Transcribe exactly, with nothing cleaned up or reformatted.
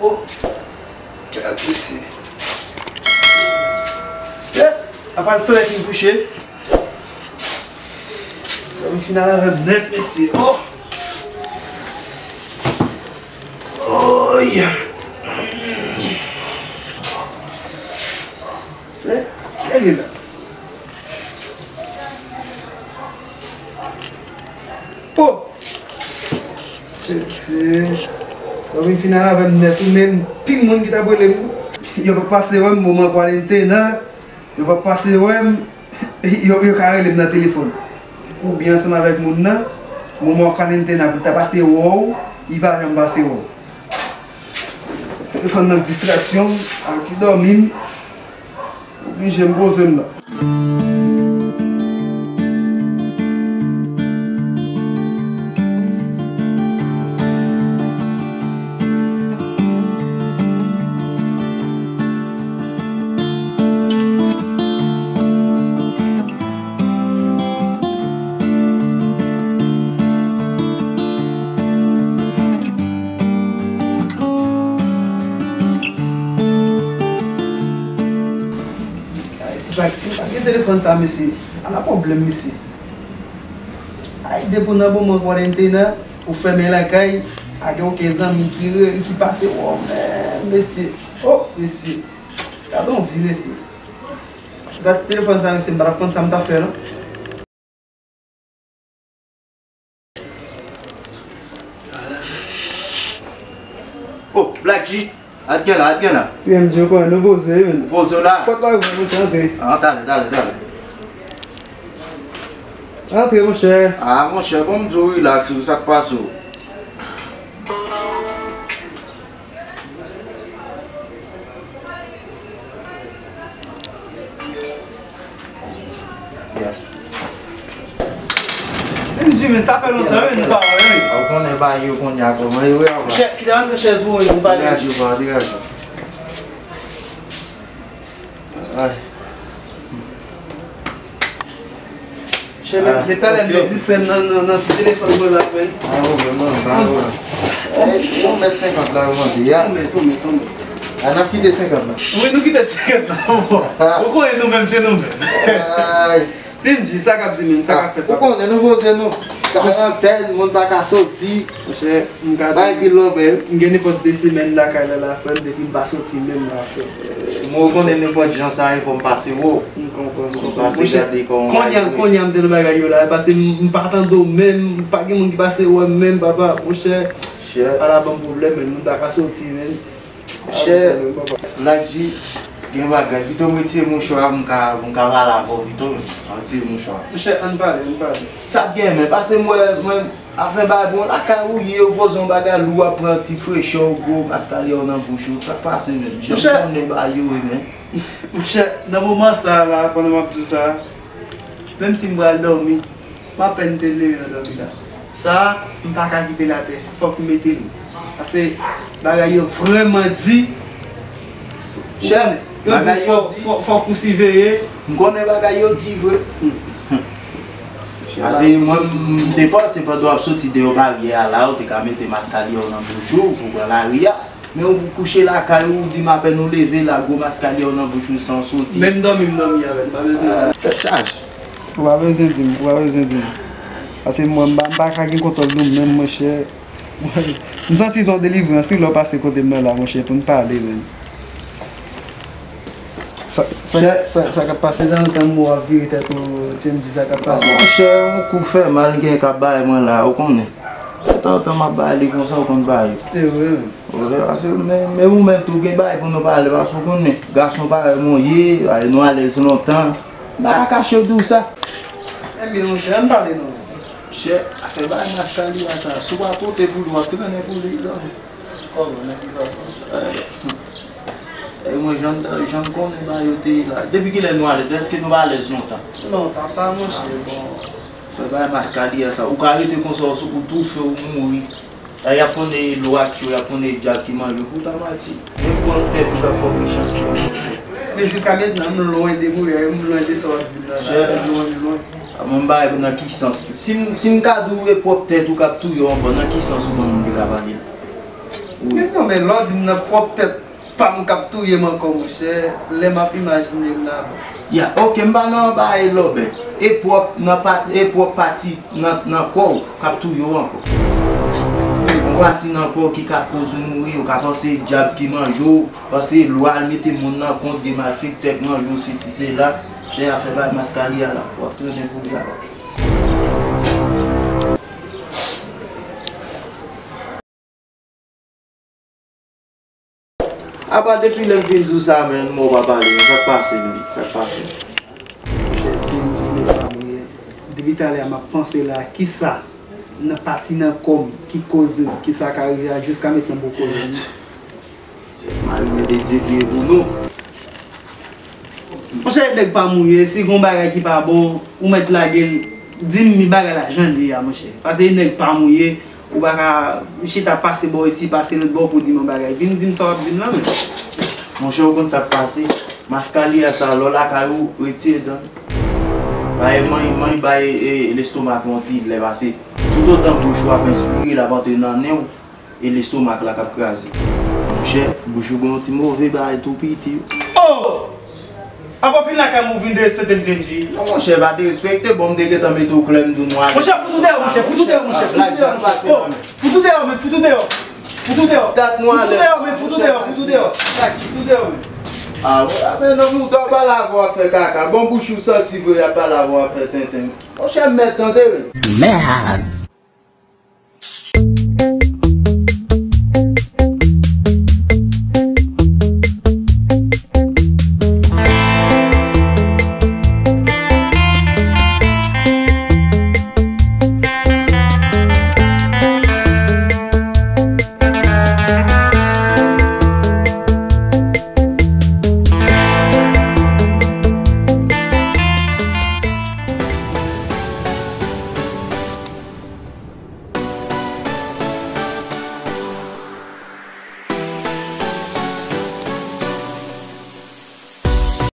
Oh, gad mesye. Se, apa solèy fin kouche. Dòmi fin al avè m nèt, mesye. Oh. Oh, yeah. Se, gade la. Oh! Chèlsi, dòmi fin al avè m nèt wi, men pil moun ki t ap rele m. Yo p ap pase wè m, moman kwarantena. Yo p ap pase wè m, yo, yo ka rele m nan telefòn. Oubyen ansanm avèk moun nan, moman kwarantena pou l ta pase wè w, li pa janm pase wè w. Telefòn nan distraksyon m, al ti dòmi m. Oblije m poze m la. Ay, si pa, si pa gen telefòn sa, mesye, ala pwoblèm, mesye. Ay, depi w nan moman kwarantena, ou fèmen lakay, pa gen okenn zanmi ki rele, ki pase wè w, men, mesye. Oh, mesye. Gade yon vi, mesye. Si pa t telefòn sa, mesye, m pa t ap konn sa m t ap fè, non. Oh, Black G, at gen la, at gen la. T M G, ou konnen nou poze, men. Ou poze w la? Pòt la ouvè, monchè, antre. Ah, talè, talè, talè. Antre, monchè. Ah, monchè, bon, m di w, rilaks, ou, sa k pase w? Yeah. Senji, men, sa fè lontan, wi, nou pa wè, wi. Ou konnen bagay yo kounye a kòman yo ye, apa. Chè, kite m antre chèz pou ou, nou pale. Degaje w, pa, degaje w. Ay. Chè, men, ah, men talè m te distrè m nan, nan, nan ti telefòn mwen la, men. Ah, ou menm, non, pa ou. Eh, yon mèt senkant la, yo mande, ya. Yon mèt, yon mèt, yon mèt. Ah, n ap kite senkant la. Wi, nou kite senkant la. Ou konnen nou menm, se nou menm. Ay. Senji, sa k ap di, men, sa k ap fèt, papa? Ou konnen nou poze nou. Karantèn, moun pa ka soti. Monchè, m ka di, bay pil lòbè. M gen nenpòt de semèn lakay la, la, frè m, depi m pa soti menm la, frè. Mwen, ou konnen nenpòt jan sa ye, fò m pase wè w. M konprann, m konprann. M pase gade kòman bagay yo ye. Kounye a, kounye a, m te nan bagay yo la, paske m, m pa tande w menm, pa gen moun ki pase wè m menm, papa, monchè. Ala ban m pwoblèm, men, moun pa ka soti, men. Chè, Black G, gen bagay. Pito m retire mouchwa a, m ka, m ka pale avè w pito, men. Retire mouchwa a. Monchè, ann pale, ann pale. Sa k gen, men? Pase m wè, mwen, afè bagay bon, lakay ou ye, ou poze yon bagay lou, w ap pran ti frechè, w gwo maskalyè w nan bouch ou. Sa k pase menm? Jan m konnen bagay yo ye, men. Monchè, nan moman sa a la, pandan m ap di w sa, menm si m pral dòmi, m apèn te leve nan dòmi la. Sa a, m pa ka kite l atè. Fòk m mete l. Paske bagay yo vrèman di. Chè, yo di fò, fò, fòk ou siveye. M konnen bagay yo di vre. Paske mwen, m te panse pandan w ap soti deyò baryè a la, ou te ka mete maskalyè w nan bouch ou pou pran lari a. Men ou kouche lakay ou, ou di m apèn ou leve la, gwo maskalyè w nan bouch ou san w soti. Menm dòmi m dòmi avè l, m pa bezwen di. Ah, tèt chaje. Ou pa bezwen di m, ou pa bezwen di m. Paske mwen, m pa, m pa ka gen kontwòl nou menm, monchè. M santi se yon delivrans, wi, lè w pase kote m nan la, monchè, pou n pale, men. Sa, sa, sa, sa k ap pase? Tanzantan m wè w ap vire tèt ou, ti m di sa k ap pase. Monchè, yon kou fè mal gen k ap bay mwen la, ou konnen. Tanzantan m ap bay li konsa, ou konn bay. E vre, wi. Ou vle, paske men, men ou menm tou gen bagay pou nou pale, paske ou konnen, gason parèy mwen ye, ay, nou alèz lontan. M pa ka kache w di w sa. Ebyen, monchè, ann pale non. Monchè, afè bagay maskalyè a sa, si w pa pote pou li, w ap trennen pou li, zanmi. Kòman, nan ki fason? Eh, eh, mwen, jan, jan m konnen bagay yo te ye la. Depi kilè nou alèz? Èske nou pa alèz lontan? Lontan sa, monchè, bon. Afè bagay maskalyè a sa, ou ka rete konsa, ou toufe, ou mouri. A, y ap konnen lwa cho, y ap konnen djab ki manje w, poutan manti. Nenpòt tèt ou ka fè w mechan sou yon moun. Men jiska mentnan, m lwen de mouyay, m lwen de sa w ap di m nan la, m lwen, m lwen. Mwen ba nan ki sans? Si m, si m ka di w e pwòp tèt ou k ap touye w ankò, nan ki sans ou konn moun ki ka pale la? Wi. Men non, men lè w di m nan pwòp tèt pa m k ap touye m ankò, monchè, lè m ap imajine l la. Ya, oke, m pa nan bagay lòbèt. E pwòp nan pa, e pwòp pati nan, nan kò w k ap touye w ankò. Yon pati nan kò w ki ka koz ou mouri, ou ka panse dyab ki manje w, panse lwa al mete moun nan kont, gen malfektè k manje w, sesi sela. Chè a fè bay maskali a la, w ap trennen pou li a. Apa depi lè m vin di w sa, men, mò pa pale, men sa k pase, men, sa k pase? Monchè, di m, di m, pa mwen. Depi talè a, m ap panse la, kisa nan pati nan kò m ki koze, kisa ka rive a, jiska mentnan m poko jwenn. Se mari mèt de Dye ki e pou nou. Monchè, nèg pa mouye, si gon bagay ki pa bon, ou mèt lage l, di m bagay la jan l ye a, monchè. Paske nèg pa mouye, ou pa ka chita pase bò isi, pase lòt bò pou di m yon bagay. Vin di m sa w ap di m lan, men. Monchè, ou konn sa k pase? Maskali a sa, lè w lakay ou, retire dan. Bay manyen, manyen, bay, e, lestomak yon ti lè pase. Toutotan bouch ou ap enspire, l ap antre nan nen w. E lestomak la k ap kraze. Monchè, bouch ou gen yon ti move bagay tou piti. Oh! Apa w fin lakay mwen ou vin derespekte m, Zenji? Non, monchè, pa derespekte, bon, m te gentan mete w klè m di w nou ale. Monchè, fout ou deyò, monchè, fout ou deyò, monchè, fout ou deyò, monchè. Oh, fout ou deyò, men, fout ou deyò. Fout ou deyò. Dat nou ale. Fout ou deyò, men, fout ou deyò, fout ou deyò. Fout ou deyò, men. Ah, wè, men, non, mouda, w pale avè w ap fè kaka. Bon, bouch ou santi vre, y ap pale avè w ap fè tenten. Monchè, m mèt tande, wi. Mèd.